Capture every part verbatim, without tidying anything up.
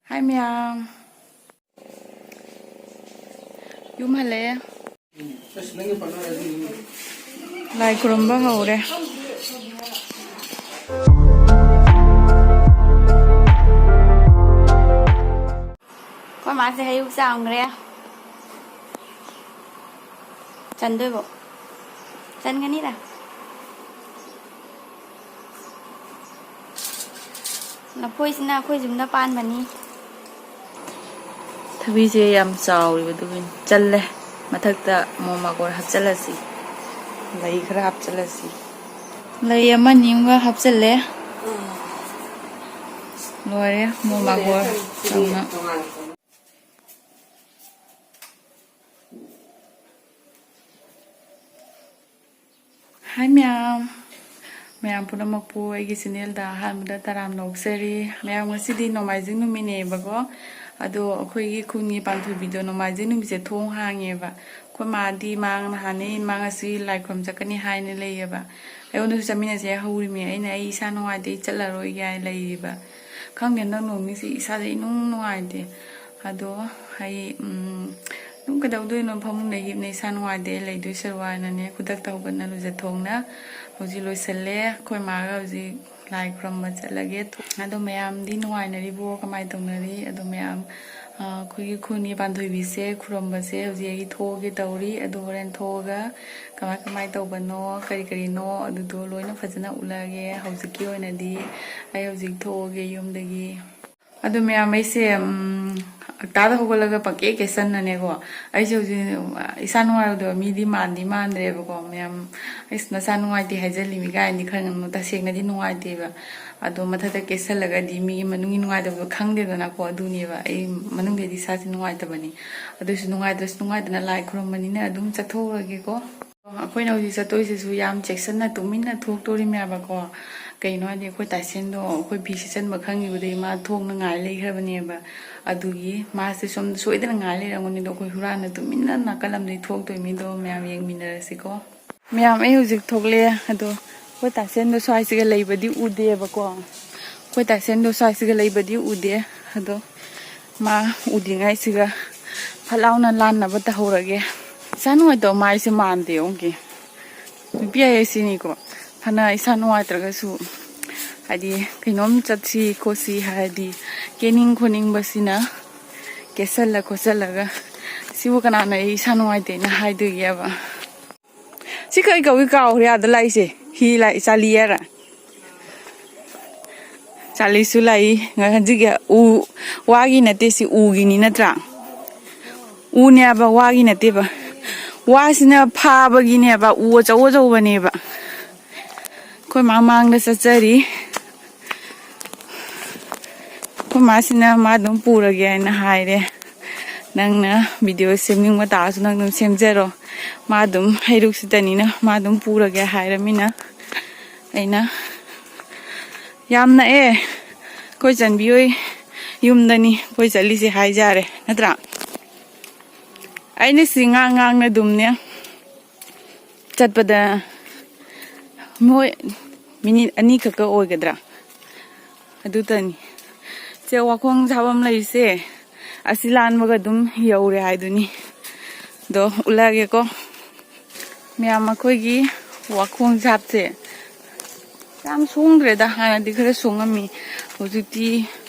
ꯍꯥꯏ ꯃꯌꯥꯝ, ꯌꯨꯝ ꯍꯜꯂꯛꯑꯦ꯫ ꯂꯥꯏ ꯈꯨꯔꯨꯝꯕ ꯍꯧꯔꯦ꯫ ꯑꯩꯈꯣꯏ ꯃꯥꯁꯦ ꯍꯩꯌꯨ ꯆꯥꯝꯈ꯭ꯔꯦ꯫ ꯆꯟꯗꯣꯏꯕꯣ? ꯆꯟꯒꯅꯤꯗ꯫ ꯂꯐꯣꯏꯁꯤꯅ ꯑꯩꯈꯣꯏ ꯌꯨꯝꯗ ꯄꯥꯟꯕꯅꯤ꯫ ꯊꯕꯤꯁꯦ ꯌꯥꯝ ꯆꯥꯎꯔꯤꯕ ꯑꯗꯨꯒꯤꯅꯤ꯫ ꯆꯜꯂꯦ꯫ ꯃꯊꯛꯇ ꯃꯣꯃꯥꯒꯣꯔ ꯍꯥꯞꯆꯜꯂꯁꯤ꯫ ꯂꯩ ꯈꯔ ꯍꯥꯞꯆꯜꯂꯁꯤ꯫ ꯂꯩ ꯑꯃꯅꯤ ꯑꯃꯒ ꯍꯥꯞꯆꯜꯂꯦ꯫ ꯂꯣꯏꯔꯦ ꯃꯣꯃꯥꯒꯣꯔ ꯇꯧꯅ꯫ ꯍꯥꯏ ꯃꯌꯥꯝ, ꯃꯌꯥꯝ ꯄꯨꯝꯅꯃꯛꯄꯨ ꯑꯩꯒꯤ ꯆꯦꯅꯦꯜꯗ ꯑꯍꯥꯟꯕꯗ ꯇꯔꯥꯝꯅ ꯑꯣꯛꯆꯔꯤ꯫ ꯃꯌꯥꯝ, ꯉꯁꯤꯗꯤ ꯅꯣꯡꯃꯥꯏꯖꯤꯡ ꯅꯨꯃꯤꯠꯅꯦꯕꯀꯣ꯫ ꯑꯗꯣ ꯑꯩꯈꯣꯏꯒꯤ ꯈꯨꯟꯒꯤ ꯄꯥꯟꯊꯣꯏꯕꯤꯗꯣ ꯅꯣꯡꯃꯥꯏꯖꯤꯡ ꯅꯨꯃꯤꯠꯁꯦ ꯊꯣꯡ ꯍꯥꯡꯉꯦꯕ꯫ ꯑꯩꯈꯣꯏ ꯃꯥꯗꯤ ꯃꯥ ꯅꯍꯥꯟꯅꯩ ꯃꯥ ꯉꯁꯤ ꯂꯥꯏ ꯈꯨꯔꯨꯝ ꯆꯠꯀꯅꯤ ꯍꯥꯏꯅ ꯂꯩꯌꯦꯕ꯫ ꯑꯩꯉꯣꯟꯗꯁꯨ ꯆꯠꯃꯤꯟꯅꯁꯦ ꯍꯧꯔꯤꯃꯤ꯫ ꯑꯩꯅ "ꯑꯩ ꯏꯁꯥ ꯅꯨꯡꯉꯥꯏꯇꯦ, ꯑꯩ ꯆꯠꯂꯔꯣꯏꯒꯦ" ꯍꯥꯏꯅ ꯂꯩꯔꯤꯕ꯫ ꯈꯪꯗꯦ, ꯍꯟꯗꯛ ꯅꯣꯡ ꯅꯤꯅꯤꯁꯤ ꯏꯁꯥꯁꯦ ꯏꯅꯨꯡ ꯅꯨꯡꯉꯥꯏꯇꯦ꯫ ꯑꯗꯣ ꯑꯩ, ꯎꯝ, ꯑꯗꯨꯝ ꯀꯩꯗꯧꯗꯣꯏꯅꯣ, ꯐꯃꯨꯡꯗ ꯍꯤꯞꯅ ꯏꯁꯥ ꯅꯨꯡꯉꯥꯏꯇꯦ ꯂꯩꯗꯣꯏ ꯁꯔꯨꯛ ꯍꯥꯏꯅꯅꯦ, ꯈꯨꯗꯛꯇ ꯍꯧꯒꯠꯅ ꯂꯨꯖꯊꯣꯛꯅ ꯍꯧꯖꯤꯛ ꯂꯣꯏꯁꯜꯂꯦ꯫ ꯑꯩꯈꯣꯏ ꯃꯥꯒ ꯍꯧꯖꯤꯛ ꯂꯥꯏ ꯈꯨꯔꯨꯝꯕ ꯆꯠꯂꯒꯦ꯫ ꯑꯗꯣ ꯃꯌꯥꯝꯗꯤ ꯅꯨꯡꯉꯥꯏꯅꯔꯤꯕꯣ? ꯀꯃꯥꯏꯅ ꯇꯧꯅꯔꯤ? ꯑꯗꯣ ꯃꯌꯥꯝ, ꯑ, ꯑꯩꯈꯣꯏꯒꯤ ꯈꯨꯟꯒꯤ ꯄꯥꯟꯊꯣꯏꯕꯤꯁꯦ ꯈꯨꯔꯨꯝꯕꯁꯦ ꯍꯧꯖꯤꯛ ꯑꯩ ꯊꯣꯛꯑꯒꯦ ꯇꯧꯔꯤ꯫ ꯑꯗꯣ ꯍꯣꯔꯦꯟ ꯊꯣꯛꯑꯒ ꯀꯃꯥꯏ ꯀꯃꯥꯏ ꯇꯧꯕꯅꯣ, ꯀꯔꯤ ꯀꯔꯤꯅꯣ, ꯑꯗꯨꯗꯣ ꯂꯣꯏꯅ ꯐꯖꯅ ꯎꯠꯂꯛꯑꯒꯦ꯫ ꯍꯧꯖꯤꯛꯀꯤ ꯑꯣꯏꯅꯗꯤ ꯑꯩ ꯍꯧꯖꯤꯛ ꯊꯣꯛꯑꯒꯦ ꯌꯨꯝꯗꯒꯤ꯫ ꯑꯗꯣ ꯃꯌꯥꯝ, ꯑꯩꯁꯦ, ꯎꯝ, ꯉꯟꯇꯥꯗ ꯍꯧꯒꯠꯂꯒ ꯄꯪꯀꯦ ꯀꯦꯁꯟꯅꯅꯦꯀꯣ꯫ ꯑꯩꯁꯦ ꯍꯧꯖꯤꯛ, ꯑ, ꯏꯁꯥ ꯅꯨꯡꯉꯥꯏꯔꯣꯏꯗꯕ ꯃꯤꯗꯤ ꯃꯥꯟꯗꯤ ꯃꯥꯟꯗ꯭ꯔꯦꯕꯀꯣ꯫ ꯃꯌꯥꯝ, "ꯑꯩꯁ, ꯅꯁꯥ ꯅꯨꯡꯉꯥꯏꯇꯦ ꯍꯥꯏꯖꯜꯂꯤꯃꯤ" ꯀꯥꯏꯅꯗꯤ ꯈꯔ ꯉꯝꯅ, ꯇꯁꯦꯡꯅꯗꯤ ꯅꯨꯡꯉꯥꯏꯇꯦꯕ꯫ ꯑꯗꯣ ꯃꯊꯛꯇ ꯀꯦꯁꯜꯂꯒꯗꯤ ꯃꯤꯒꯤ ꯃꯅꯨꯡꯒꯤ ꯅꯨꯡꯉꯥꯏꯇꯕꯗꯣ ꯈꯪꯗꯦꯗꯅꯀꯣ꯫ ꯑꯗꯨꯅꯦꯕ, ꯑꯩ ꯃꯅꯨꯡꯗꯗꯤ ꯏꯁꯥꯁꯦ ꯅꯨꯡꯉꯥꯏꯇꯕꯅꯤ꯫ ꯑꯗꯨꯏꯁꯨ ꯅꯨꯡꯉꯥꯏꯇ꯭ꯔꯁꯨ ꯅꯨꯡꯉꯥꯏꯇꯅ ꯂꯥꯏ ꯈꯨꯔꯨꯝꯕꯅꯤꯅ ꯑꯗꯨꯝ ꯆꯠꯊꯣꯛꯎꯔꯒꯦꯀꯣ꯫ ꯑꯩꯈꯣꯏꯅ ꯍꯧꯖꯤꯛ ꯆꯠꯇꯣꯏꯁꯤꯁꯨ ꯌꯥꯝ ꯆꯦꯛꯁꯤꯟꯅ ꯇꯨꯃꯤꯟꯅ ꯊꯣꯛꯇꯣꯔꯤꯃꯦꯕꯀꯣ꯫ ꯀꯩꯅꯣ ꯍꯥꯏꯗꯤ, ꯑꯩꯈꯣꯏ ꯇꯥꯏꯁꯦꯟꯗꯣ ꯑꯩꯈꯣꯏ ꯐꯤ ꯁꯦꯠꯆꯟꯕ ꯈꯪꯉꯤꯕꯗꯒꯤ ꯃꯥ ꯊꯣꯡꯅ ꯉꯥꯏ ꯂꯩꯈ꯭ꯔꯕꯅꯦꯕ꯫ ꯑꯗꯨꯒꯤ ꯃꯥꯁꯦ ꯁꯣꯝꯗ ꯁꯣꯏꯗꯅ ꯉꯥꯏ ꯂꯩꯔꯝꯒꯅꯤ꯫ ꯑꯗꯣ ꯑꯩꯈꯣꯏ ꯍꯨꯔꯥꯟꯅ ꯇꯨꯃꯤꯟꯅ ꯅꯥꯀꯜ ꯑꯃꯗꯒꯤ ꯊꯣꯛꯇꯣꯏꯅꯤꯗꯣ, ꯃꯌꯥꯝ ꯌꯦꯡꯃꯤꯟꯅꯔꯁꯤꯀꯣ꯫ ꯃꯌꯥꯝ, ꯑꯩ ꯍꯧꯖꯤꯛ ꯊꯣꯛꯂꯛꯑꯦ꯫ ꯑꯗꯣ ꯑꯩꯈꯣꯏ ꯇꯥꯏꯁꯦꯟꯗꯣ ꯁ꯭ꯋꯥꯏꯁꯤꯒ ꯂꯩꯕꯗꯤ ꯎꯗꯦꯕꯀꯣ꯫ ꯑꯩꯈꯣꯏ ꯇꯥꯏꯁꯦꯟꯗꯣ ꯁ꯭ꯋꯥꯏꯁꯤꯒ ꯂꯩꯕꯗꯤ ꯎꯗꯦ꯫ ꯑꯗꯣ ꯃꯥ ꯎꯗ꯭ꯔꯤꯉꯩꯁꯤꯒ ꯐꯠ ꯂꯥꯎꯅ ꯂꯥꯟꯅꯕ ꯇꯧꯍꯧꯔꯒꯦ꯫ ꯏꯁꯥ ꯅꯨꯡꯉꯥꯏꯇꯕ ꯃꯥꯏꯁꯦ ꯃꯥꯟꯗꯦ, ꯑꯃꯨꯛꯀꯤ ꯅꯨꯄꯤ ꯍꯥꯏꯌꯦ ꯁꯤꯅꯤꯀꯣ꯫ ꯐꯅ ꯏꯁꯥ ꯅꯨꯡꯉꯥꯏꯇ꯭ꯔꯒꯁꯨ, ꯍꯥꯏꯗꯤ ꯀꯩꯅꯣꯝ ꯆꯠꯁꯤ ꯈꯣꯠꯁꯤ ꯍꯥꯏꯔꯗꯤ, ꯀꯦꯅꯤꯡ ꯈꯣꯠꯅꯤꯡꯕꯁꯤꯅ ꯀꯦꯁꯜꯂ ꯈꯣꯠꯆꯜꯂꯒ, ꯁꯤꯕꯨ ꯀꯅꯥꯅ ꯑꯩ ꯏꯁꯥ ꯅꯨꯡꯉꯥꯏꯇꯦꯅ ꯍꯥꯏꯗꯣꯏꯒꯦꯕ? ꯁꯤ ꯀꯩ ꯀꯧꯏ ꯀꯥꯎꯈ꯭ꯔꯦ, ꯑꯥꯗ ꯂꯥꯛꯏꯁꯦ꯫ ꯍꯤ ꯂꯥꯛꯏ, ꯆꯥꯂꯤ ꯍꯥꯏꯔ? ꯆꯥꯂꯤꯁꯨ ꯂꯥꯛꯏ꯫ ꯉ-, ꯍꯧꯖꯤꯛꯀꯤ ꯎ, ꯋꯥꯒꯤ ꯅꯠꯇꯦ, ꯁꯤ ꯎꯒꯤꯅꯤ ꯅꯠꯇ꯭ꯔꯥ? ꯎꯅꯦꯕ, ꯋꯥꯒꯤ ꯅꯠꯇꯦꯕ꯫ ꯋꯥꯁꯤꯅ ꯐꯥꯕꯒꯤꯅꯦꯕ, ꯎ ꯑꯆꯧ ꯑꯆꯧꯕꯅꯦꯕ꯫ ꯑꯩꯈꯣꯏ ꯃꯥ ꯃꯥꯡꯗ ꯆꯠꯆꯔꯤ꯫ ꯑꯩꯈꯣꯏ ꯃꯥꯁꯤꯅ ꯃꯥ ꯑꯗꯨꯝ ꯄꯨꯔꯒꯦ ꯍꯥꯏꯅ ꯍꯥꯏꯔꯦ꯫ "ꯅꯪꯅ ꯚꯤꯗꯤꯑꯣ ꯁꯦꯝꯅꯤꯡꯕ ꯇꯥꯔꯁꯨ ꯅꯪ ꯑꯗꯨꯝ ꯁꯦꯝꯖꯔꯣ, ꯃꯥ ꯑꯗꯨꯝ ꯍꯩꯔꯨꯛꯁꯤꯗꯅꯤꯅ ꯃꯥ ꯑꯗꯨꯝ ꯄꯨꯔꯒꯦ" ꯍꯥꯏꯔꯃꯤꯅ, ꯑꯩꯅ, "ꯌꯥꯝ ꯅꯛꯑꯦ, ꯑꯩꯈꯣꯏ ꯆꯟꯕꯤ ꯍꯣꯏ ꯌꯨꯝꯗꯅꯤ ꯑꯩꯈꯣꯏ ꯆꯠꯂꯤꯁꯦ" ꯍꯥꯏꯖꯔꯦ, ꯅꯠꯇ꯭ꯔꯥ? ꯑꯩꯅ ꯁꯤ ꯉꯥꯡ ꯉꯥꯡꯅ ꯑꯗꯨꯝꯅꯦ ꯆꯠꯄꯗ ꯃꯣꯏ ꯃꯤꯅꯤꯠ ꯑꯅꯤꯈꯛꯀ ꯑꯣꯏꯒꯗ꯭ꯔꯥ? ꯑꯗꯨꯇꯅꯤ꯫ ꯁꯦ, ꯋꯥꯈꯣꯡ ꯁꯥꯐꯝ ꯂꯩꯔꯤꯁꯦ, ꯑꯁꯤ ꯂꯥꯟꯕꯒ ꯑꯗꯨꯝ ꯌꯧꯔꯦ ꯍꯥꯏꯗꯨꯅꯤ꯫ ꯑꯗꯣ ꯎꯠꯂꯛꯑꯒꯦꯀꯣ꯫ ꯃꯌꯥꯝ, ꯑꯩꯈꯣꯏꯒꯤ ꯋꯥꯈꯣꯡ ꯁꯥꯞꯁꯦ ꯌꯥꯝ ꯁꯣꯡꯗ꯭ꯔꯦꯗ, ꯍꯥꯟꯅꯗꯤ ꯈꯔ ꯁꯣꯡꯉꯝꯃꯤ, ꯍꯧꯖꯤꯛꯇꯤ,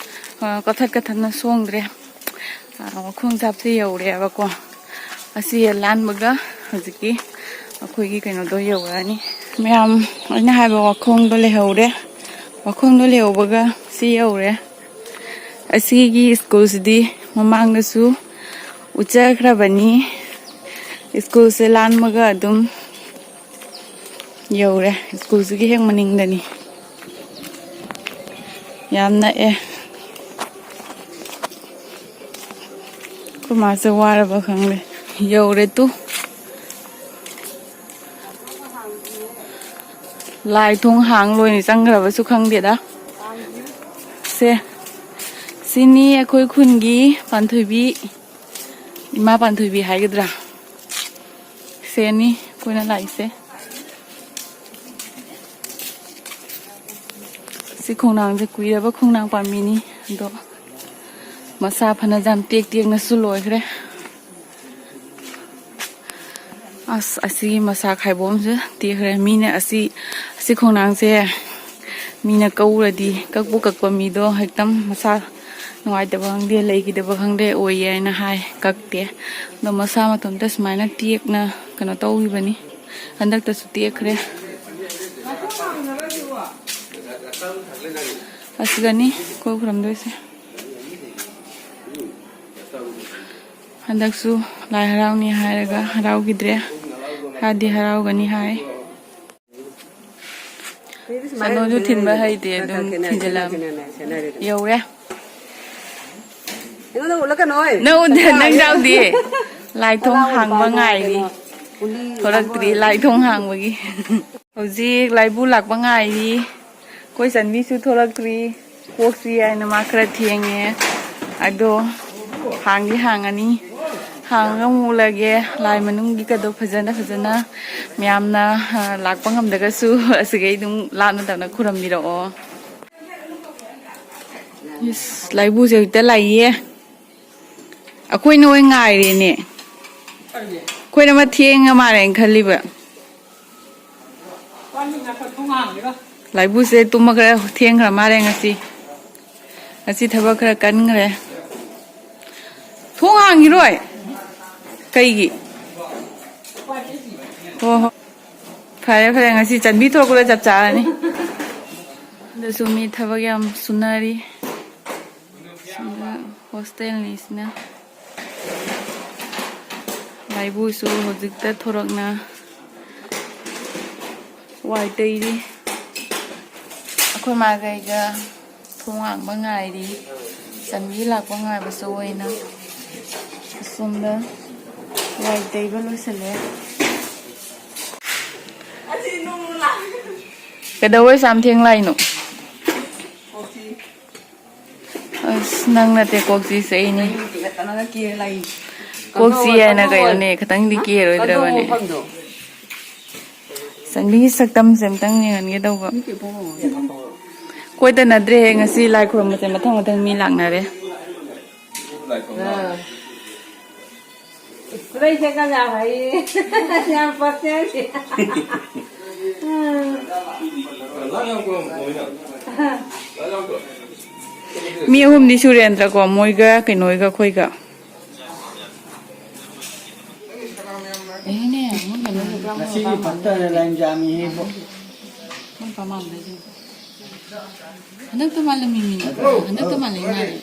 ꯑ, ꯀꯊꯠ ꯀꯊꯠꯅ ꯁꯣꯡꯗ꯭ꯔꯦ꯫ ꯑ, ꯋꯥꯈꯣꯡ ꯁꯥꯞꯁꯦ ꯌꯧꯔꯦꯕꯀꯣ꯫ ꯑꯁꯤ ꯂꯥꯟꯕꯒ ꯍꯧꯖꯤꯛꯀꯤ ꯑꯩꯈꯣꯏꯒꯤ ꯀꯩꯅꯣꯗꯣ ꯌꯧꯔꯛꯑꯅꯤ꯫ ꯃꯌꯥꯝ, ꯑꯩꯅ ꯍꯥꯏꯕ ꯋꯥꯈꯣꯡꯗꯣ ꯂꯩꯍꯧꯔꯦ꯫ ꯋꯥꯈꯣꯡꯗꯣ ꯂꯩꯍꯧꯕꯒ ꯁꯤ ꯌꯧꯔꯦ꯫ ꯑꯁꯤꯒꯤ ꯁ꯭ꯀꯨꯜꯁꯤꯗꯤ ꯃꯃꯥꯡꯗꯁꯨ ꯎꯠꯆꯈ꯭ꯔꯕꯅꯤ꯫ ꯁ꯭ꯀꯨꯜꯁꯦ ꯂꯥꯟꯕꯒ ꯑꯗꯨꯝ ꯌꯧꯔꯦ꯫ ꯁ꯭ꯀꯨꯜꯁꯤꯒꯤ ꯍꯦꯛ ꯃꯅꯤꯡꯗꯅꯤ꯫ ꯌꯥꯝ ꯅꯛꯑꯦ꯫ ꯑꯩꯈꯣꯏ ꯃꯥꯁꯦ ꯋꯥꯔꯕ ꯈꯪꯗꯦ꯫ ꯌꯧꯔꯦ ꯇꯨ꯫ ꯂꯥꯏ ꯊꯣꯡ ꯍꯥꯡ ꯂꯣꯏꯅ ꯆꯪꯈ꯭ꯔꯕꯁꯨ ꯈꯪꯗꯦꯗ꯫ ꯁꯦ, ꯁꯤꯅꯤ ꯑꯩꯈꯣꯏ ꯈꯨꯟꯒꯤ ꯄꯥꯟꯊꯣꯏꯕꯤ, ꯏꯃꯥ ꯄꯥꯟꯊꯣꯏꯕꯤ ꯍꯥꯏꯒꯗ꯭ꯔꯥ? ꯁꯦꯅꯤ ꯑꯩꯈꯣꯏꯅ ꯂꯥꯛꯏꯁꯦ꯫ ꯁꯤ ꯈꯣꯡꯅꯥꯡꯁꯦ ꯀꯨꯏꯔꯕ ꯈꯣꯡꯅꯥꯡ ꯄꯥꯝꯕꯤꯅꯤ, ꯑꯗꯣ ꯃꯁꯥ ꯐꯅꯌꯥꯝ ꯇꯦꯛ ꯇꯦꯛꯅꯁꯨ ꯂꯣꯏꯈ꯭ꯔꯦ꯫ ꯑꯁ, ꯑꯁꯤꯒꯤ ꯃꯁꯥ ꯈꯥꯏꯕꯣꯝꯁꯦ ꯇꯦꯛꯈ꯭ꯔꯦ꯫ ꯃꯤꯅ ꯑꯁꯤ, ꯑꯁꯤ ꯈꯣꯡꯅꯥꯡꯁꯦ ꯃꯤꯅ ꯀꯛꯎꯔꯗꯤ, ꯀꯛꯄꯨ ꯀꯛꯄ ꯃꯤꯗꯣ ꯍꯦꯛꯇ ꯃꯁꯥ ꯅꯨꯡꯉꯥꯏꯇꯕ ꯈꯪꯗꯦ, ꯂꯩꯈꯤꯗꯕ ꯈꯪꯗꯦ ꯑꯣꯏꯌꯦ ꯍꯥꯏꯅ ꯍꯥꯏ, ꯀꯛꯇꯦ꯫ ꯑꯗꯣ ꯃꯁꯥ ꯃꯇꯣꯝꯇ ꯁꯨꯃꯥꯏꯅ ꯇꯦꯛꯅ ꯀꯩꯅꯣ ꯇꯧꯈꯤꯕꯅꯤ꯫ ꯍꯟꯗꯛꯇꯁꯨ ꯇꯦꯛꯈ꯭ꯔꯦ꯫ ꯑꯁꯤꯒꯅꯤ ꯀꯣꯏ ꯈꯨꯔꯝꯗꯣꯏꯁꯦ꯫ ꯍꯟꯗꯛꯁꯨ ꯂꯥꯏ ꯍꯔꯥꯎꯅꯤ ꯍꯥꯏꯔꯒ ꯍꯔꯥꯎꯈꯤꯗ꯭ꯔꯦ꯫ ꯍꯥꯏꯗꯤ ꯍꯔꯥꯎꯒꯅꯤ ꯍꯥꯏ꯫ ꯁꯅꯣꯁꯨ ꯊꯤꯟꯕ ꯍꯩꯇꯦ, ꯑꯗꯨꯝ ꯊꯤꯟꯖꯤꯜꯂꯛꯑꯕꯅꯤ꯫ ꯌꯧꯔꯦ꯫ ꯑꯩꯉꯣꯟꯗ ꯎꯠꯂꯛꯀꯅꯣꯏ꯫ ꯅꯪ ꯎꯗꯦ, ꯅꯪ ꯌꯥꯎꯗꯤꯌꯦ꯫ ꯂꯥꯏ ꯊꯣꯡ ꯍꯥꯡꯕ ꯉꯥꯏꯔꯤ꯫ ꯊꯣꯔꯛꯇ꯭ꯔꯤ, ꯂꯥꯏ ꯊꯣꯡ ꯍꯥꯡꯕꯒꯤ꯫ ꯍꯧꯖꯤꯛ ꯂꯥꯏꯕꯨ ꯂꯥꯛꯄ ꯉꯥꯏꯔꯤ꯫ ꯑꯩꯈꯣꯏ ꯆꯟꯕꯤꯁꯨ ꯊꯣꯔꯛꯇ꯭ꯔꯤ꯫ ꯀꯣꯛꯁꯤ ꯍꯥꯏꯅ ꯃꯥ ꯈꯔ ꯊꯦꯡꯉꯦ꯫ ꯑꯗꯣ ꯍꯥꯡꯗꯤ ꯍꯥꯡꯉꯅꯤ꯫ ꯍꯥꯡꯉꯒ ꯑꯃꯨꯛ ꯎꯠꯂꯒꯦ꯫ ꯂꯥꯏ ꯃꯅꯨꯡꯒꯤꯒꯗꯣ ꯐꯖꯅ ꯐꯖꯅ ꯃꯌꯥꯝꯅ, ꯑ, ꯂꯥꯛꯄ ꯉꯝꯗ꯭ꯔꯒꯁꯨ ꯑꯁꯤꯈꯩ ꯑꯗꯨꯝ ꯂꯥꯞꯅ ꯇꯞꯅ ꯈꯨꯔꯝꯕꯤꯔꯛꯑꯣ꯫ ꯏꯁ, ꯂꯥꯏꯕꯨꯁꯦ ꯍꯧꯖꯤꯛꯇ ꯂꯥꯛꯏꯌꯦ꯫ ꯑꯩꯈꯣꯏꯅ ꯑꯣꯏ ꯉꯥꯏꯔꯦꯅꯦ꯫ ꯑꯩꯈꯣꯏꯅ ꯑꯃ ꯊꯦꯡꯉ ꯃꯥꯜꯂꯦꯅ ꯈꯜꯂꯤꯕ꯫ ꯂꯥꯏꯕꯨꯁꯦ ꯇꯨꯝꯃ ꯈꯔ ꯊꯦꯡꯈ꯭ꯔ ꯃꯥꯜꯂꯦ ꯉꯁꯤ꯫ ꯉꯁꯤ ꯊꯕꯛ ꯈꯔ ꯀꯟꯈ꯭ꯔꯦ꯫ ꯊꯣꯡ ꯍꯥꯡꯈꯤꯔꯣꯏ? ꯀꯩꯒꯤ? ꯍꯣ ꯍꯣ꯫ ꯐꯔꯦ ꯐꯔꯦ, ꯉꯁꯤ ꯆꯟꯕꯤ ꯊꯣꯛꯂꯛꯄꯗ ꯆꯞ ꯆꯥꯔꯅꯤ꯫ ꯑꯗꯨꯁꯨ ꯃꯤ ꯊꯕꯛ ꯌꯥꯝ ꯁꯨꯅꯔꯤ꯫ ꯁꯤꯅ ꯍꯣꯁꯇꯦꯜꯅꯤ ꯁꯤꯅ꯫ ꯂꯥꯏꯕꯨꯁꯨ ꯍꯧꯖꯤꯛꯇ ꯊꯣꯔꯛꯅ ꯋꯥꯏ ꯇꯩꯔꯤ꯫ ꯑꯩꯈꯣꯏ ꯃꯥꯒ ꯑꯩꯒ ꯊꯣꯡ ꯍꯥꯡꯕ ꯉꯥꯏꯔꯤ꯫ ꯆꯟꯕꯤ ꯂꯥꯛꯄ ꯉꯥꯏꯕꯁꯨ ꯑꯣꯏꯅ ꯑꯁꯣꯝꯗ ꯋꯥꯏ ꯇꯩꯕ ꯂꯣꯏꯁꯤꯜꯂꯦ꯫ ꯀꯩꯗꯧꯕꯩ ꯁꯥꯝ ꯊꯦꯡ ꯂꯥꯛꯏꯅꯣ? ꯑꯁ, ꯅꯪ ꯅꯠꯇꯦ ꯀꯣꯛ ꯆꯤꯛꯏꯁꯦ, ꯑꯩꯅꯦ꯫ ꯀꯣꯛ ꯆꯤꯛꯏ ꯍꯥꯏꯅ ꯀꯩꯅꯣꯅꯦ, ꯈꯤꯇꯪꯗꯤ ꯀꯦꯔꯣꯏꯗ꯭ꯔꯕꯅꯦ? ꯆꯟꯕꯤꯒꯤ ꯁꯛꯇꯝꯁꯦ ꯑꯝꯇꯪ ꯌꯦꯡꯍꯟꯒꯦ ꯇꯧꯕ꯫ ꯀꯣꯏꯗ ꯅꯠꯇ꯭ꯔꯦꯍꯦ, ꯉꯁꯤ ꯂꯥꯏ ꯈꯨꯔꯨꯝꯕꯁꯦ ꯃꯊꯪ ꯃꯊꯪ ꯃꯤ ꯂꯥꯛꯅꯔꯦ꯫ हाँ। इसलिए से का जा भाई। यहाँ पर से। ꯃꯤ ꯑꯍꯨꯝꯗꯤ ꯁꯨꯔꯦ, ꯅꯠꯇ꯭ꯔꯀꯣ? ꯃꯣꯏꯒ, ꯀꯩꯅꯣꯒ, ꯑꯩꯈꯣꯏꯒ꯫ ꯑꯦꯅꯦ, ꯃꯣꯏ ꯀꯩꯅꯣ ꯄꯨꯔꯥ ꯃꯣꯏ ꯉꯁꯤꯒꯤ ꯃꯄꯥ ꯐꯠꯇꯕ ꯃꯥꯟꯕ꯫ ꯂꯥꯏꯟꯖꯥꯃꯤꯍꯦ ꯏꯕꯣ꯫ ꯃꯣꯏ ꯃꯄꯥ ꯃꯥꯟꯕ ꯍꯥꯏꯁꯦ꯫ ꯍꯟꯗꯛꯇ ꯃꯥꯜꯂꯝꯃꯤꯅꯦ꯫ ꯍꯟꯗꯛꯇ ꯃꯥꯜꯂꯦ ꯃꯥꯜꯂꯦ꯫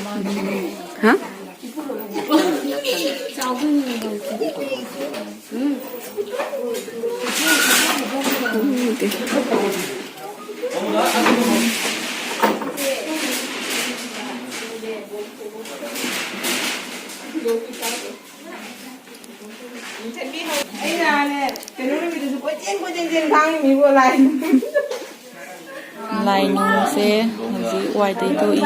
ꯃꯥꯅꯤ꯫ ꯍꯥ? ꯑꯩꯅꯅꯦ, ꯀꯩꯅꯣ ꯅꯨꯃꯤꯠꯇꯁꯨ ꯀꯣꯏꯆꯦꯟ ꯀꯣꯏꯆꯦꯟ ꯆꯦꯟ ꯈꯥꯡꯉꯤꯃꯤꯕꯣ ꯂꯥꯏ꯫ ꯂꯥꯏ ꯅꯨꯡꯁꯦ ꯍꯧꯖꯤꯛ ꯋꯥꯏ ꯇꯩꯊꯣꯛꯏ꯫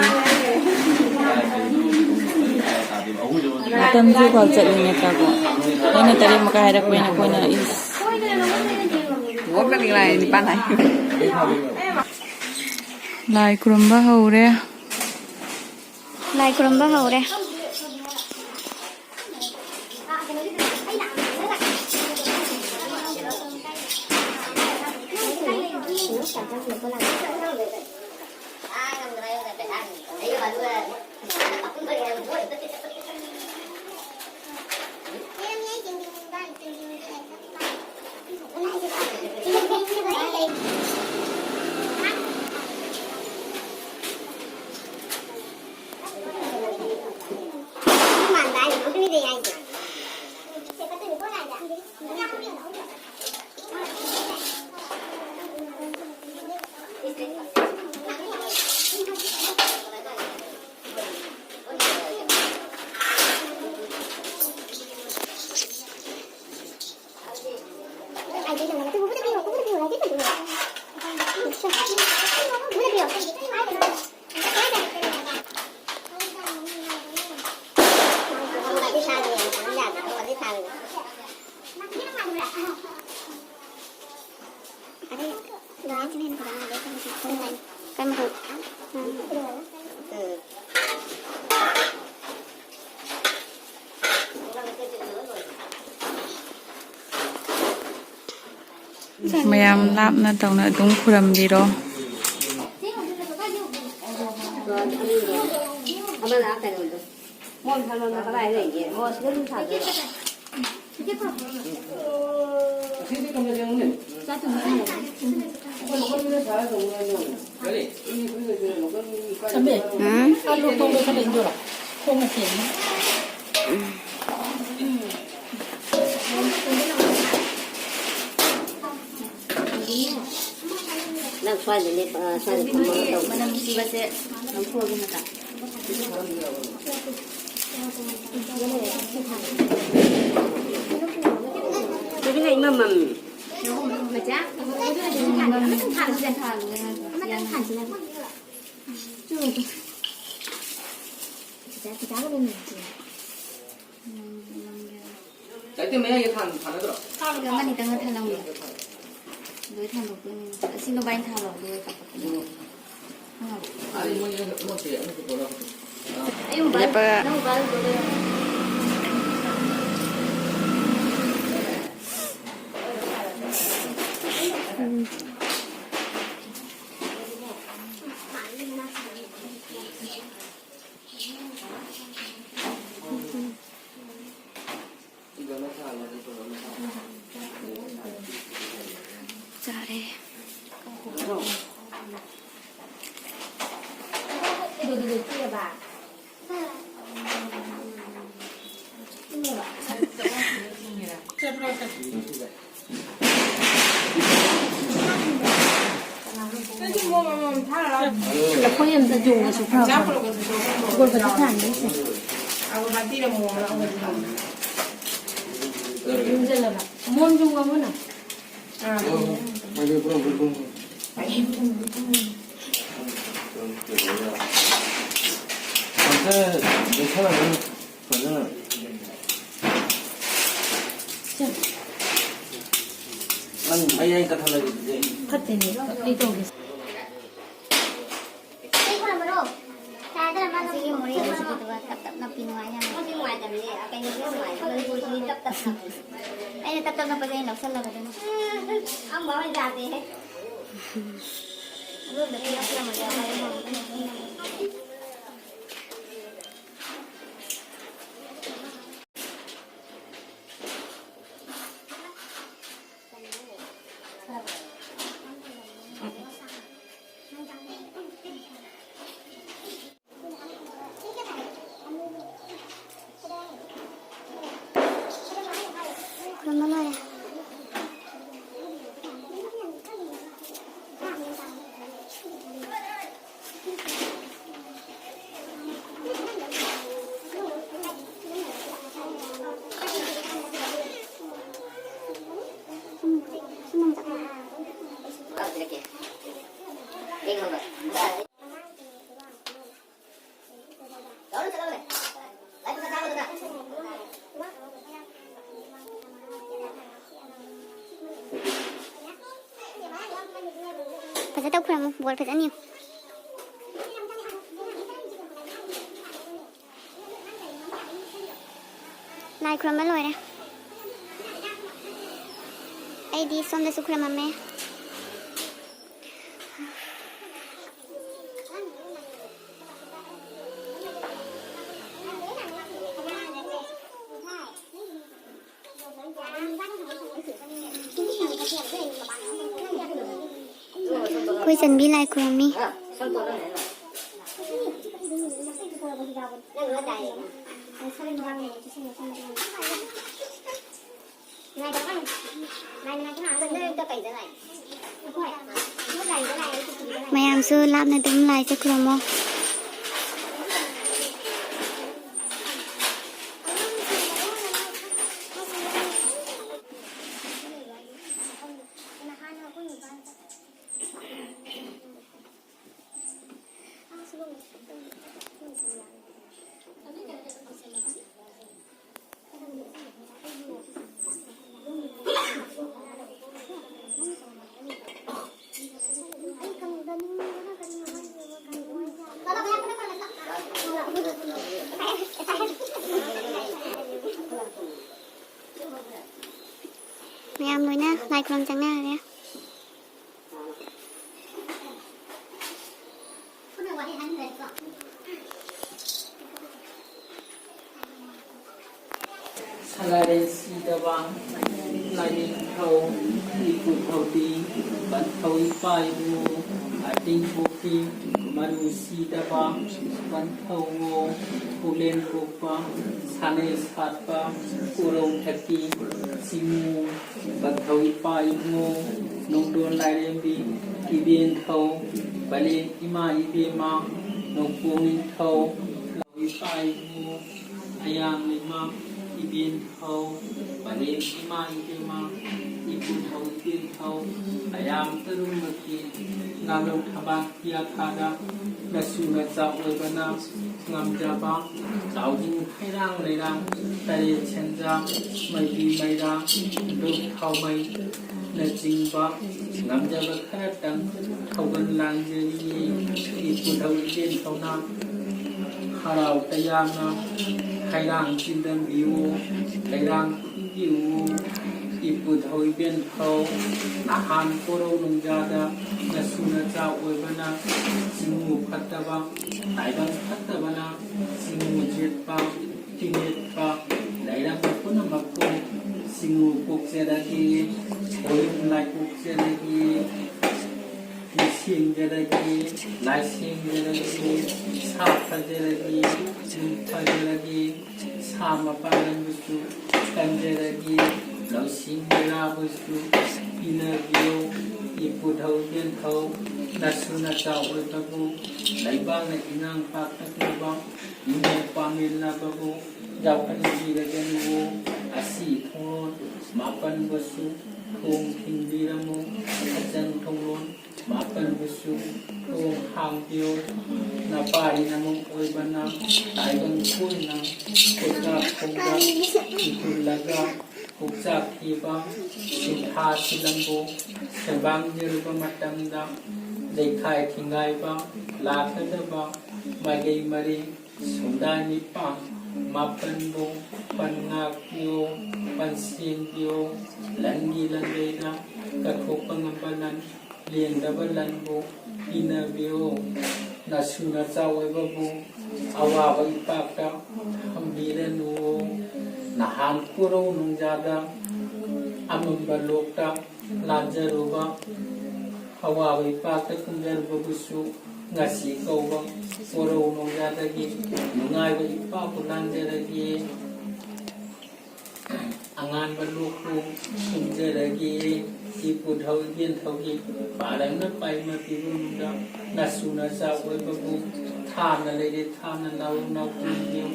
ꯃꯇꯝꯁꯦ ꯐꯥꯎ ꯆꯠꯂꯤ ꯅꯠꯇ꯭ꯔꯥꯀꯣ? ꯑꯩꯅ ꯇꯔꯦꯠ ꯃꯈꯥꯏ ꯍꯥꯏꯔꯛꯄꯅꯤꯅ ꯑꯩꯈꯣꯏꯅ ꯏꯁ꯫ ꯂꯥꯏ ꯈꯨꯔꯨꯝꯕ ꯍꯧꯔꯦ꯫ ꯂꯥꯏ ꯈꯨꯔꯨꯝꯕ ꯍꯧꯔꯦ꯫ ꯃꯌꯥꯝ ꯂꯥꯞꯅ ꯇꯧꯅ ꯑꯗꯨꯝ ꯈꯨꯔꯝꯕꯤꯔꯣ꯫ ꯎꯝ꯫ ꯑꯂꯨ ꯊꯣꯡꯕ ꯈꯔ ꯏꯟꯖꯣꯔꯣ꯫ ꯈꯣꯡꯅ ꯊꯦꯡꯉꯦ꯫ ꯅꯪ ꯁ꯭ꯋꯥꯏꯗ ꯂꯦꯞꯄ, ꯑ, ꯁ꯭ꯋꯥꯏꯗ ꯐꯝꯃꯒ ꯇꯧ꯫ ꯃꯅꯝ ꯅꯨꯡꯁꯤꯕꯁꯦ ꯂꯧꯊꯣꯛꯑꯒꯦ ꯃꯇꯥ꯫ ꯑꯗꯨꯗꯤ ꯍꯩ ꯃꯃꯝ꯫ ꯆꯥꯏꯇꯦꯝ ꯃꯌꯥꯏꯒꯤ ꯊꯥꯟ-, ꯊꯥꯅꯗ꯭ꯔꯣ? ꯑꯃꯅꯤꯇꯪꯒ ꯊꯥꯜꯂꯝꯃꯣ꯫ ꯂꯣꯏ ꯊꯥꯟꯗꯣꯛꯇꯣꯏꯅꯦ꯫ ꯑꯁꯤ ꯃꯕꯥꯏꯅꯤ ꯊꯥꯜꯂꯣ, ꯑꯗꯨꯒ ꯀꯥꯞꯄꯛꯀꯦ꯫ ꯎꯝ꯫ ꯈꯪꯉꯕꯣ? ꯑꯗꯨ ꯃꯣꯏ ꯃꯣꯠꯇꯦ, ꯑꯃꯁꯨ ꯄꯣꯠꯂꯣ꯫ ꯑꯥ꯫ ꯑꯩ ꯃꯣꯕꯥꯏꯜ, ꯂꯦꯞꯄꯒ꯫ ꯅꯪ ꯃꯣꯕꯥꯏꯜ ꯎꯗꯣꯏꯔꯣ? ꯆꯥꯔꯦ꯫ ꯂꯐꯣꯏ ꯑꯝꯇ ꯌꯣꯡꯉꯁꯨ ꯐꯕ꯫ ꯒꯣꯜ ꯐꯖ ꯊꯥꯟꯕꯩꯁꯦ꯫ ꯌꯣꯝꯁꯤꯜꯂꯕ꯫ ꯃꯣꯟ ꯌꯣꯡꯉꯕꯣ ꯅꯪ? ꯐꯖꯅ ꯅꯪ ꯃꯌꯥꯏ ꯀꯠꯊꯠꯂꯒꯦ ꯑꯗꯨꯗꯤ꯫ ꯐꯠꯇꯦꯅꯦ, ꯑꯩ ꯇꯧꯒꯦ꯫ ꯁꯤꯒꯤ ꯃꯣꯔꯦꯒꯤꯁꯤꯗꯤ ꯇꯞ ꯇꯞ ꯅꯞꯄꯤ ꯅꯨꯡꯉꯥꯏ ꯌꯥꯝꯅ꯫ ꯅꯨꯡꯉꯥꯏꯇꯕꯅꯦ, ꯀꯩꯅꯣꯁꯦ ꯅꯨꯡꯉꯥꯏ, ꯃꯅꯤꯄꯨꯔꯁꯤꯗꯤ ꯇꯞ ꯇꯞ ꯅꯞꯄꯦ꯫ ꯑꯩꯅ ꯇꯞ ꯇꯞ ꯅꯞꯄꯁꯦ ꯑꯩꯅ ꯂꯧꯁꯜꯂꯕ ꯑꯗꯨꯅ꯫ ꯑꯝꯕ ꯍꯣꯏ ꯌꯥꯗꯦꯍꯦ꯫ ꯑꯗꯨꯝꯕ ꯄꯤꯔꯛꯄ ꯌꯥꯝ ꯌꯥꯎꯋꯦ꯫ ꯈꯨꯔꯨꯝꯕ ꯂꯣꯏꯔꯦ꯫ ꯐꯖ ꯇꯧ ꯈꯨꯔꯝꯃꯨ, ꯕꯣꯔ ꯐꯖꯅꯤ꯫ ꯂꯥꯏ ꯈꯨꯔꯝꯕ ꯂꯣꯏꯔꯦ꯫ ꯑꯩꯗꯤ ꯁꯣꯝꯗꯁꯨ ꯈꯨꯔꯝꯃꯝꯃꯦ꯫ ꯑꯩꯈꯣꯏ ꯆꯟꯕꯤ ꯂꯥꯏ ꯈꯨꯔꯨꯝꯃꯤ꯫ ꯃꯌꯥꯝꯁꯨ ꯂꯥꯞꯅ ꯑꯗꯨꯝ ꯂꯥꯏꯁꯦ ꯈꯨꯔꯨꯝꯃꯣ꯫ ꯂꯣꯟ ꯆꯪꯅꯔꯒꯦ꯫ ꯁꯂꯥꯏꯔꯦꯟ ꯁꯤꯗꯕ, ꯂꯥꯏꯅꯤꯡꯊꯧ ꯏꯄꯨ ꯊꯧꯕꯤ, ꯄꯟꯊꯧ ꯏꯄꯥ ꯏꯕꯨꯡꯉꯣ, ꯑꯇꯤꯡ ꯄꯣꯛꯄꯤ, ꯃꯔꯨ ꯁꯤꯗꯕ, ꯄꯟꯊꯧꯉꯣ, ꯄꯨꯛꯂꯦꯟ ꯄꯣꯛꯄ, ꯁꯥꯅꯩ ꯁꯥꯠꯄ, ꯎꯔꯧ ꯊꯛꯄꯤ, ꯆꯤꯡꯉꯨ, ꯄꯟꯊꯧ ꯏꯄꯥ ꯏꯕꯨꯡꯉꯣ, ꯅꯣꯡꯗꯣꯟ ꯂꯥꯏꯔꯦꯝꯕꯤ, ꯏꯕꯦꯟꯊꯧ, ꯄꯂꯦꯝ ꯏꯃꯥ ꯏꯕꯦꯝꯃ, ꯅꯣꯡꯄꯣꯛ ꯅꯤꯡꯊꯧ, ꯏꯄꯥ ꯏꯕꯨꯡꯉꯣ, ꯑꯌꯥꯝ ꯏꯃꯥ, ꯏꯕꯦꯟꯊꯧ, ꯄꯂꯦꯝ ꯏꯃꯥ ꯏꯕꯦꯝꯃ, ꯏꯄꯨꯊꯧ ꯏꯕꯦꯟꯊꯧ, ꯑꯌꯥꯝ ꯇꯔꯨꯝꯕꯒꯤ ꯉꯥꯂꯧ ꯊꯕꯥꯛ ꯌꯥꯊꯥꯗ ꯃꯆꯨ ꯃꯆꯥ ꯑꯣꯏꯕꯅ ꯉꯝꯖꯕ ꯆꯥꯎꯖꯤꯡ ꯍꯩꯔꯥꯡ ꯂꯩꯔꯥꯡ ꯇꯔꯦꯠ ꯁꯦꯟꯖꯥ ꯃꯩꯕꯤ ꯃꯩꯔꯥ ꯙꯨꯞ ꯊꯥꯎꯃꯩ ꯅꯆꯤꯡꯕ ꯉꯝꯖꯕ ꯈꯔꯇꯪ ꯊꯧꯒꯜ ꯂꯥꯡꯖꯔꯤ꯫ ꯏꯄꯨꯊꯧ ꯏꯕꯦꯟꯊꯧꯅ ꯍꯔꯥꯎ ꯇꯌꯥꯝꯅ ꯍꯩꯔꯥꯡ ꯆꯤꯟꯗꯝꯕꯤꯌꯨ, ꯂꯩꯔꯥꯡ ꯈꯨꯔꯨꯝꯕꯤꯌꯨ꯫ ꯏꯄꯨꯊꯧ ꯏꯕꯦꯟꯊꯧ ꯅꯍꯥꯟ ꯀꯣꯔꯧ ꯅꯨꯡꯖꯥꯗ ꯅꯁꯨ ꯅꯆꯥ ꯑꯣꯏꯕꯅ ꯆꯤꯡꯉꯨ ꯐꯠꯇꯕ, ꯇꯥꯏꯕꯪ ꯐꯠꯇꯕꯅ ꯆꯤꯡꯉꯨ ꯆꯦꯠꯄ, ꯇꯤꯡꯂꯦꯠꯄ ꯂꯩꯔꯝꯕ ꯄꯨꯝꯅꯃꯛꯄꯨ ꯆꯤꯡꯉꯨ ꯄꯣꯛꯆꯔꯒꯦ, ꯈꯣꯏꯔꯨꯝ ꯂꯥꯏ ꯄꯣꯛꯆꯔꯒꯦ, ꯃꯤꯁꯦꯡꯖꯔꯒꯦ, ꯂꯥꯏꯁꯦꯡꯖꯔꯒꯦ, ꯁꯥ ꯐꯖꯔꯒꯦ, ꯅꯨꯡ ꯐꯖꯔꯒꯦ, ꯁꯥ ꯃꯄꯥꯡꯒꯜꯕꯨꯁꯨ ꯀꯟꯖꯔꯒꯦ, ꯂꯧꯁꯤꯡ ꯃꯩꯔꯥꯕꯨꯁꯨ ꯄꯤꯅꯕꯤꯌꯨ꯫ ꯏꯄꯨꯊꯧ ꯏꯕꯦꯟꯊꯧ ꯅꯁꯨ ꯅꯆꯥ ꯑꯣꯏꯕꯕꯨ ꯂꯩꯕꯥꯛꯅ ꯏꯉꯥꯡ ꯄꯥꯛꯇꯅꯕ ꯏꯃꯣ ꯄꯥꯃꯤꯟꯅꯕꯕꯨ ꯌꯥꯎꯍꯟꯕꯤꯔꯒꯅꯨ꯫ ꯑꯁꯤ ꯊꯣꯡꯂꯣꯟ ꯃꯥꯄꯟꯕꯨꯁꯨ ꯊꯣꯡ ꯊꯤꯡꯕꯤꯔꯝꯃꯨ꯫ ꯑꯆꯟ ꯊꯣꯡꯂꯣꯟ ꯃꯥꯄꯟꯕꯨꯁꯨ ꯊꯣꯡ ꯍꯥꯡꯕꯤꯌꯨ꯫ ꯅꯄꯥꯔꯤ ꯅꯃꯨꯡ ꯑꯣꯏꯕꯅ ꯇꯥꯏꯕꯪ ꯀꯣꯏꯅ ꯈꯨꯠꯆꯥꯛ ꯈꯣꯡꯗ ꯏꯟꯊꯨꯜꯂꯒ ꯄꯨꯛꯆꯥꯛ ꯊꯤꯕ ꯁꯤꯟꯊꯥ ꯁꯤꯂꯝꯕꯨ ꯁꯦꯝꯕꯥꯡꯖꯔꯨꯕ ꯃꯇꯝꯗ ꯂꯩꯈꯥꯏ ꯊꯤꯡꯒꯥꯏꯕ ꯂꯥꯛꯀꯗꯕ ꯃꯥꯏꯀꯩ ꯃꯔꯤ ꯁꯨꯝꯗꯥꯏ ꯅꯤꯄꯥꯟ ꯃꯥꯄꯟꯕꯨ ꯄꯟ ꯉꯥꯛꯄꯤꯌꯨ, ꯄꯟꯁꯦꯟꯕꯤꯌꯨ, ꯂꯟꯒꯤ ꯂꯟꯗꯩꯗ ꯀꯠꯊꯣꯛꯄ ꯉꯝꯕ ꯂꯟ, ꯂꯦꯡꯗꯕ ꯂꯟꯕꯨ ꯄꯤꯅꯕꯤꯌꯨ꯫ ꯅꯁꯨ ꯅꯆꯥ ꯑꯣꯏꯕꯕꯨ ꯑꯋꯥꯕ ꯏꯄꯥꯛꯇ ꯊꯝꯕꯤꯔꯅꯨ꯫ ꯅꯍꯥꯟ ꯀꯣꯔꯧ ꯅꯣꯡꯖꯥꯗ ꯑꯃꯝꯕ ꯂꯣꯛꯇ ꯂꯥꯟꯖꯔꯨꯕ, ꯑꯋꯥꯕ ꯏꯄꯥꯛꯇ ꯀꯨꯝꯖꯔꯨꯕꯕꯨꯁꯨ ꯉꯁꯤ ꯀꯧꯕ ꯀꯣꯔꯧ ꯅꯣꯡꯖꯥꯗꯒꯤ ꯅꯨꯡꯉꯥꯏꯕ ꯏꯄꯥꯛꯄꯨ ꯂꯥꯟꯖꯔꯒꯦ꯫ ꯑꯉꯥꯟꯕ ꯂꯣꯛꯄꯨ ꯀꯨꯝꯖꯔꯒꯦ꯫ ꯏꯄꯨꯙꯧ ꯏꯕꯦꯟꯊꯧꯒꯤ ꯄꯥꯔꯝꯅ ꯄꯥꯏꯃ ꯄꯤꯕꯨꯡꯗ ꯅꯁꯨ ꯅꯆꯥ ꯑꯣꯏꯕꯕꯨ ꯊꯥꯅ ꯂꯩꯔꯦ ꯊꯥꯅ ꯅꯥꯎ ꯅꯥꯎ ꯀꯣꯟꯕꯤꯌꯨ꯫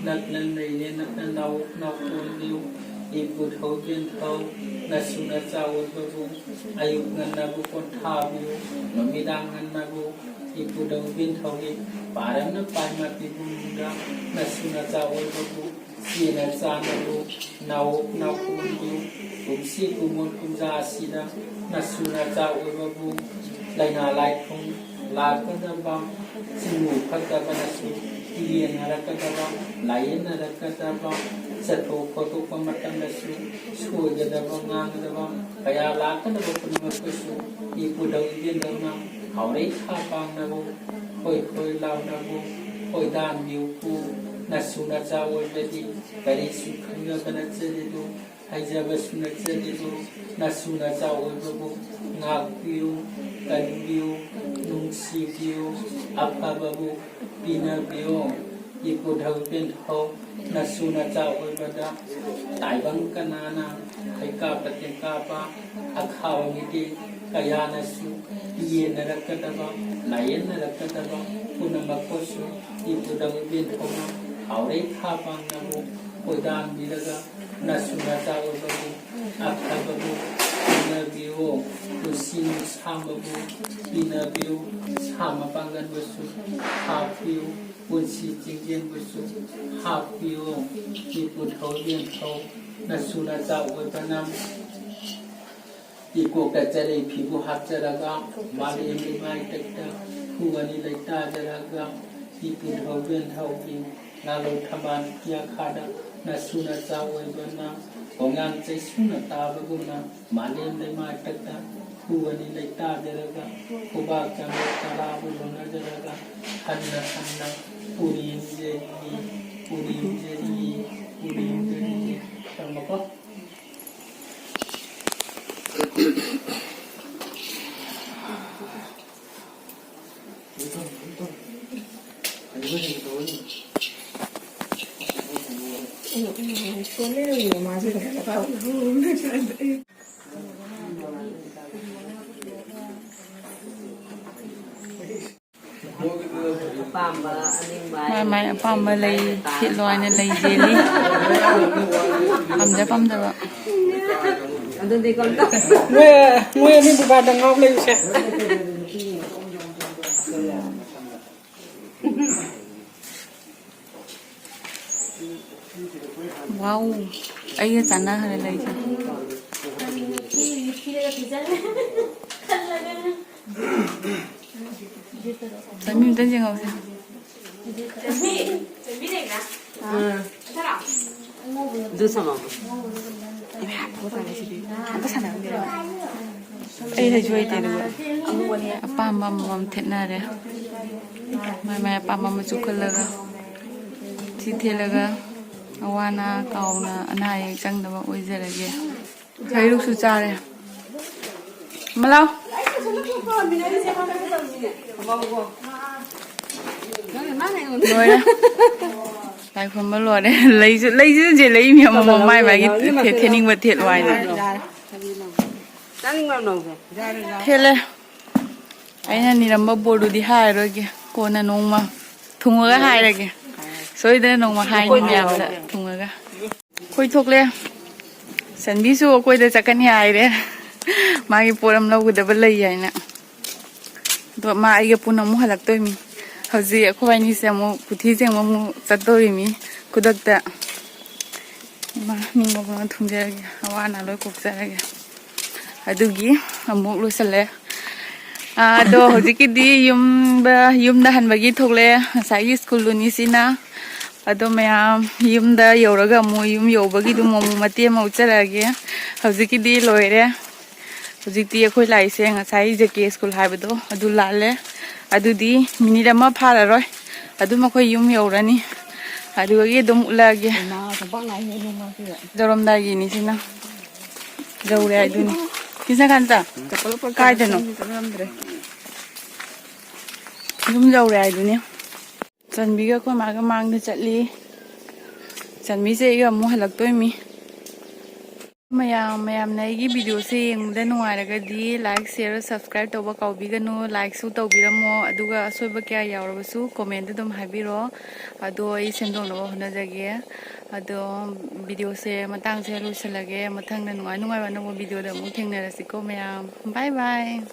ꯅꯛꯅ ꯂꯩꯔꯦ ꯅꯛꯅ ꯅꯥꯎ ꯅꯥꯎ ꯀꯣꯟꯕꯤꯌꯨ꯫ ꯏꯄꯨꯙꯧ ꯏꯕꯦꯟꯊꯧ ꯅꯁꯨ ꯅꯆꯥ ꯑꯣꯏꯕꯕꯨ ꯑꯌꯨꯛ ꯉꯟꯅꯕꯨ ꯀꯣꯟꯊꯥꯕꯤꯌꯨ꯫ ꯅꯨꯃꯤꯗꯥꯡ ꯉꯟꯅꯕꯨ ꯏꯄꯨꯙꯧ ꯏꯕꯦꯟꯊꯧꯒꯤ ꯄꯥꯔꯝꯅ ꯄꯥꯏꯃ ꯄꯤꯕꯨꯡꯗ ꯅꯁꯨ ꯅꯆꯥ ꯑꯣꯏꯕꯕꯨ ꯆꯦꯅ ꯆꯥꯅꯕꯨ ꯅꯥꯎ ꯅꯥꯎ ꯀꯣꯟꯕꯤꯌꯨ꯫ ꯀꯨꯝꯁꯤ ꯀꯨꯝꯑꯣꯟ ꯀꯨꯝꯖꯥ ꯑꯁꯤꯗ ꯅꯁꯨ ꯅꯆꯥ ꯑꯣꯏꯕꯕꯨ ꯂꯥꯏꯅꯥ ꯂꯥꯏꯊꯨꯡ ꯂꯥꯛꯀꯗꯕ, ꯆꯤꯡꯅꯨ ꯐꯠꯇꯕꯅꯁꯨ ꯌꯦꯟꯅꯔꯛꯀꯗꯕ, ꯂꯥꯏꯌꯦꯟꯅꯔꯛꯀꯗꯕ, ꯆꯠꯊꯣꯛ ꯈꯣꯠꯇꯣꯛꯄ ꯃꯇꯝꯗꯁꯨ ꯁꯣꯏꯒꯗꯕ, ꯉꯥꯡꯒꯗꯕ ꯀꯌꯥ ꯂꯥꯛꯀꯗꯕ ꯄꯨꯝꯅꯃꯛꯄꯨꯁꯨ ꯏꯄꯨꯙꯧ ꯏꯕꯦꯟꯗꯧꯅ ꯍꯥꯎꯔꯩ ꯈꯥ ꯄꯥꯡꯅꯕꯨ, ꯈꯣꯏ ꯈꯣꯏ ꯂꯥꯎꯅꯕꯨ ꯈꯣꯏꯗꯥꯟꯕꯤꯌꯨꯀꯨ꯫ ꯅꯁꯨ ꯅꯆꯥ ꯑꯣꯏꯕꯗꯤ ꯀꯔꯤꯁꯨ ꯈꯪꯖꯕ ꯅꯠꯆꯗꯦꯗꯣ, ꯍꯩꯖꯕꯁꯨ ꯅꯠꯆꯗꯦꯗꯣ, ꯅꯁꯨ ꯅꯆꯥ ꯑꯣꯏꯕꯕꯨ ꯉꯥꯛꯄꯤꯌꯨ, ꯀꯟꯕꯤꯌꯨ, ꯅꯨꯡꯁꯤꯕꯤꯌꯨ, ꯑꯐꯕꯕꯨ ꯄꯤꯅꯕꯤꯌꯨ꯫ ꯏꯄꯨꯙꯧ ꯏꯕꯦꯟꯊꯧ ꯅꯁꯨ ꯅꯆꯥ ꯑꯣꯏꯕꯗ ꯇꯥꯏꯕꯪ ꯀꯅꯥꯅ ꯍꯩꯀꯥꯞꯄ ꯇꯦꯡꯀꯥꯞꯄ ꯑꯈꯥꯕ ꯃꯤꯠꯌꯦꯡ ꯀꯌꯥꯅꯁꯨ ꯌꯦꯟꯅꯔꯛꯀꯗꯕ, ꯂꯥꯏꯌꯦꯟꯅꯔꯛꯀꯗꯕ ꯄꯨꯝꯅꯃꯛꯄꯨꯁꯨ ꯏꯄꯨꯙꯧ ꯏꯕꯦꯟꯊꯧꯅ ꯍꯥꯎꯔꯩ ꯈꯥ ꯄꯥꯡꯅꯕꯨ ꯈꯣꯏꯗꯥꯟꯕꯤꯔꯒ ꯅꯁꯨ ꯅꯆꯥ ꯑꯣꯏꯕꯕꯨ ꯑꯐꯕꯕꯨ ꯄꯤꯅꯕꯤꯌꯨ, ꯄꯨꯟꯁꯤ ꯅꯨꯡꯁꯥꯡꯕꯕꯨ ꯄꯤꯅꯕꯤꯌꯨ, ꯁꯥ ꯃꯄꯥꯡꯒꯜꯕꯨꯁꯨ ꯍꯥꯞꯄꯤꯌꯨ, ꯄꯨꯟꯁꯤ ꯆꯤꯡꯖꯦꯟꯕꯨꯁꯨ ꯍꯥꯞꯄꯤꯌꯨ꯫ ꯏꯄꯨ ꯊꯧꯔꯦꯟ ꯊꯧ ꯅꯁꯨ ꯅꯆꯥ ꯑꯣꯏꯕꯅ ꯏꯀꯣꯛꯇ ꯆꯔꯩ ꯐꯤꯕꯨ ꯍꯥꯞꯆꯔꯒ ꯃꯥꯂꯦꯝ ꯂꯩꯃꯥꯏ ꯇꯦꯛꯇ ꯍꯨ ꯑꯅꯤ ꯂꯩꯇꯥꯖꯔꯒ ꯏꯄꯨ ꯊꯧꯔꯦꯟ ꯊꯧꯒꯤ ꯂꯥꯂꯣꯡ ꯊꯝꯕꯥꯜ ꯀꯤꯌꯥꯈꯥꯗ ꯅꯁꯨ ꯅꯆꯥ ꯑꯣꯏꯕꯅ ꯈꯣꯡꯌꯥꯝ ꯆꯩꯁꯨꯅ ꯇꯥꯕꯒꯨꯝꯅ ꯃꯥꯂꯦꯝ ꯂꯩꯃꯥꯏꯊꯛꯇ ꯈꯨ ꯑꯅꯤ ꯂꯩꯇꯥꯖꯔꯒ ꯈꯨꯕꯥꯛ ꯆꯪꯕ ꯇꯔꯥꯕꯨ ꯂꯣꯟꯅꯖꯔꯒ ꯍꯟꯅ ꯍꯟꯅ ꯎꯔꯤ ꯎꯝꯖꯔꯤꯌꯦ, ꯎꯔꯤ ꯎꯝꯖꯔꯤꯌꯦ, ꯎꯔꯤ ꯎꯝꯖꯔꯤꯌꯦ꯫ ꯇꯝꯃꯣꯀꯣ꯫ ꯑꯄꯥꯝꯕ ꯑꯅꯤꯡꯕ ꯃꯥꯏ ꯃꯥꯏ ꯑꯄꯥꯝꯕ ꯂꯩ ꯊꯦꯠꯂꯣ ꯍꯥꯏꯅ ꯂꯩ ꯌꯦꯜꯂꯤ꯫ ꯄꯥꯝꯖ ꯄꯥꯝꯖꯕ꯫ ꯑꯗꯨꯗꯤ ꯀꯝ ꯇꯧ-, ꯃꯣꯏ, ꯃꯣꯏ ꯑꯅꯤ ꯗꯨꯀꯥꯟꯗ ꯉꯥꯎ ꯂꯩꯔꯨꯁꯦ꯫ ꯋꯥꯎ, ꯑꯩꯒ ꯆꯥꯟꯅꯈ꯭ꯔꯦ ꯂꯩꯁꯦ꯫ ꯆꯥꯃꯤ ꯑꯝꯇ ꯌꯦꯡꯍꯧꯁꯦ꯫ ꯑꯗꯨ ꯁꯪꯉꯝꯃꯣ꯫ ꯑꯝꯇ ꯁꯥꯟꯅꯔꯝꯒꯦ꯫ ꯑꯩ ꯍꯩꯁꯨ ꯍꯩꯇꯦ ꯑꯗꯨꯒ꯫ ꯑꯄꯥꯝꯕ ꯑꯃꯃꯝ ꯊꯦꯠꯅꯔꯦ꯫ ꯃꯥꯏ ꯃꯥꯏ ꯑꯄꯥꯝꯕ ꯃꯆꯨ ꯈꯜꯂꯒ ꯁꯤ ꯊꯦꯠꯂꯒ ꯑꯋꯥ ꯑꯅꯥ ꯀꯥꯎꯅ ꯑꯅꯥ ꯑꯌꯦꯛ ꯆꯪꯗꯕ ꯑꯣꯏꯖꯔꯒꯦ꯫ ꯍꯩꯔꯨꯛꯁꯨ ꯆꯥꯔꯦ꯫ ꯑꯃ ꯂꯥꯎ꯫ ꯂꯣꯏꯔꯦ꯫ ꯂꯥꯏ ꯈꯨꯔꯨꯝꯕ ꯂꯣꯏꯔꯦ꯫ ꯂꯩꯁꯨ, ꯂꯩꯁꯨ ꯆꯦꯜꯂꯛꯏ ꯃꯤ ꯑꯃꯃꯝ ꯃꯥꯏ ꯃꯥꯏꯒꯤ ꯊꯦ-, ꯊꯦꯠꯅꯤꯡꯕ ꯊꯦꯠꯂꯣ ꯍꯥꯏꯅ꯫ ꯆꯥꯅꯤꯡꯕ ꯑꯃ ꯂꯧꯒꯦ꯫ ꯊꯦꯠꯂꯦ꯫ ꯑꯩꯅ ꯅꯤꯔꯝꯕ ꯕꯣꯔꯗꯨꯗꯤ ꯍꯥꯏꯔꯔꯣꯏꯒꯦ꯫ ꯀꯣꯟꯅ ꯅꯣꯡꯃ ꯊꯨꯡꯉꯒ ꯍꯥꯏꯔꯒꯦ꯫ ꯁꯣꯏꯗꯅ ꯅꯣꯡꯃ ꯍꯥꯏꯅꯤ ꯃꯌꯥꯝꯗ ꯊꯨꯡꯉꯒ꯫ ꯑꯩꯈꯣꯏ ꯊꯣꯛꯂꯦ꯫ ꯁꯟꯕꯤꯁꯨ ꯑꯩꯈꯣꯏꯗ ꯆꯠꯀꯅꯤ ꯍꯥꯏꯔꯦ꯫ ꯃꯥꯒꯤ ꯄꯣꯠ ꯑꯃ ꯂꯧꯒꯗꯕ ꯂꯩ ꯍꯥꯏꯅ꯫ ꯑꯗꯣ ꯃꯥ ꯑꯩꯒ ꯄꯨꯟꯅ ꯑꯃꯨꯛ ꯍꯜꯂꯛꯇꯣꯏꯃꯤ꯫ ꯍꯧꯖꯤꯛ ꯑꯩꯈꯣꯏ ꯑꯅꯤꯁꯦ ꯑꯃꯨꯛ ꯀꯨꯊꯤ ꯆꯦꯡꯕ ꯑꯃꯨꯛ ꯆꯠꯇꯣꯔꯤꯃꯤ ꯈꯨꯗꯛꯇ꯫ ꯏꯃꯥ, ꯅꯤꯡꯕ ꯄꯨꯝꯅꯃꯛ ꯊꯨꯡꯖꯔꯒꯦ꯫ ꯑꯋꯥ ꯑꯅꯥ ꯂꯣꯏ ꯀꯣꯛꯆꯔꯒꯦ꯫ ꯑꯗꯨꯒꯤ ꯑꯃꯨꯛ ꯂꯣꯏꯁꯤꯜꯂꯦ꯫ ꯑꯥ, ꯑꯗꯣ ꯍꯧꯖꯤꯛꯀꯤꯗꯤ ꯌꯨꯝꯗ, ꯌꯨꯝꯗ ꯍꯟꯕꯒꯤ ꯊꯣꯛꯂꯛꯑꯦ꯫ ꯉꯁꯥꯏꯒꯤ ꯁ꯭ꯀꯨꯜꯗꯨꯅꯤ ꯁꯤꯅ꯫ ꯑꯗꯣ ꯃꯌꯥꯝ, ꯌꯨꯝꯗ ꯌꯧꯔꯒ ꯑꯃꯨꯛ, ꯌꯨꯝ ꯌꯧꯕꯒꯤꯗꯨ ꯑꯃꯨꯛ ꯃꯇꯦꯛ ꯑꯃ ꯎꯠꯆꯔꯛꯑꯒꯦ꯫ ꯍꯧꯖꯤꯛꯀꯤꯗꯤ ꯂꯣꯏꯔꯦ꯫ ꯍꯧꯖꯤꯛꯇꯤ ꯑꯩꯈꯣꯏ ꯂꯥꯛꯏꯁꯦ ꯉꯁꯥꯏ ꯖꯦ ꯀꯦ ꯁ꯭ꯀꯨꯜ ꯍꯥꯏꯕꯗꯣ ꯑꯗꯨ ꯂꯥꯜꯂꯦ꯫ ꯑꯗꯨꯗꯤ ꯃꯤꯅꯤꯠ ꯑꯃ ꯐꯥꯔꯔꯣꯏ, ꯑꯗꯨꯝ ꯑꯩꯈꯣꯏ ꯌꯨꯝ ꯌꯧꯔꯅꯤ꯫ ꯑꯗꯨꯗꯒꯤ ꯑꯗꯨꯝ ꯎꯠꯂꯛꯑꯒꯦ꯫ ꯏꯃꯥ, ꯇꯝꯄꯥꯛ ꯂꯥꯛꯏꯅꯦ ꯏꯕꯦꯝꯃ ꯁꯤꯗ꯫ ꯌꯧꯔꯝꯗꯥꯏꯒꯤꯅꯤ ꯁꯤꯅ꯫ ꯌꯧꯔꯦ ꯍꯥꯏꯗꯨꯅꯤ꯫ ꯀ꯭ꯔꯤꯁꯅꯀꯥꯟꯇ, ꯆꯄꯜ ꯎꯞꯄ ꯀꯥꯏꯗꯅꯣ? ꯆꯪꯗ꯭ꯔꯦ꯫ ꯌꯨꯝ ꯌꯧꯔꯦ ꯍꯥꯏꯗꯨꯅꯤ꯫ ꯆꯟꯕꯤꯒ ꯑꯩꯈꯣꯏ ꯃꯥꯒ ꯃꯥꯡꯗ ꯆꯠꯂꯤ꯫ ꯆꯟꯕꯤꯁꯦ ꯑꯩꯒ ꯑꯃꯨꯛ ꯍꯜꯂꯛꯇꯣꯏꯃꯤ꯫ ꯃꯌꯥꯝ, ꯃꯌꯥꯝꯅ ꯑꯩꯒꯤ ꯚꯤꯗꯤꯑꯣꯁꯦ ꯌꯦꯡꯕꯗ ꯅꯨꯡꯉꯥꯏꯔꯒꯗꯤ like, share, subscribe ꯇꯧꯕ ꯀꯥꯎꯕꯤꯒꯅꯨ꯫ Likeꯁꯨ ꯇꯧꯕꯤꯔꯝꯃꯣ, ꯑꯗꯨꯒ ꯑꯁꯣꯏꯕ ꯀꯌꯥ ꯌꯥꯎꯔꯕꯁꯨ comment ꯑꯗꯨꯝ ꯍꯥꯏꯕꯤꯔꯣ, ꯑꯗꯣ ꯑꯩ ꯁꯦꯝꯗꯣꯛꯅꯕ ꯍꯣꯠꯅꯖꯒꯦ꯫ ꯑꯗꯣ ꯚꯤꯗꯤꯑꯣꯁꯦ ꯃꯇꯥꯡꯁꯦ ꯂꯣꯏꯁꯤꯜꯂꯒꯦ꯫ ꯃꯊꯪꯗ ꯅꯨꯡꯉꯥꯏ ꯅꯨꯡꯉꯥꯏꯕ ꯑꯅꯧꯕ ꯚꯤꯗꯤꯑꯣꯗ ꯑꯃꯨꯛ ꯊꯦꯡꯅꯔꯁꯤꯀꯣ ꯃꯌꯥꯝ꯫ Bye bye꯫